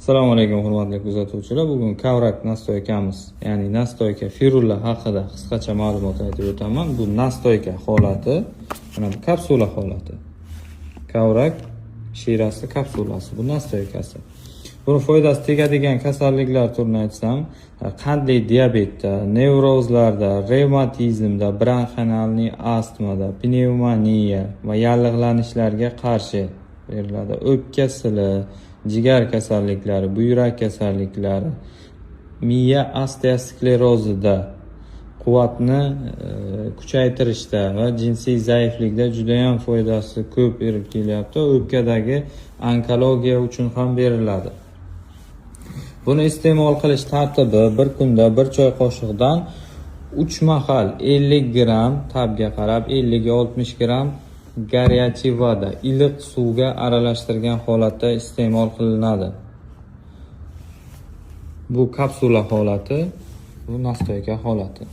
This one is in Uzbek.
Assalomu alaykum, hurmatli kuzatuvchilar. Bugun kavrak настойка miz, ya'ni настойка ferulla haqida qisqacha ma'lumot aytib o'taman. Bu настойка holati, mana bu kapsula holati. Kavrak shirasi kapsulasi, bu настойка si. Buni foydasi tegadigan kasalliklar turini aytsam, qandli diabetda, nevrozlarda, revmatizmda, бронхиальный astmada, pnevmoniya va yallig'lanishlarga qarshi beriladi. O'pka sili, jigar kasalliklari, buyrak kasalliklari, miya osteosklerozida, quvvatni kuchaytirishda va jinsiy zaiflikda judayam foydasi ko'p berib kelyapti. O'pkadagi onkologiya uchun ham beriladi. Buni iste'mol qilish tartibi: bir kunda bir choy qoshiqdan 3 mahal 50 gramm, tabga qarab 50-60 gramm горячий вода, iliq suvga aralashtirgan holatda iste'mol qilinadi. Bu kapsula holati, bu настойка holati.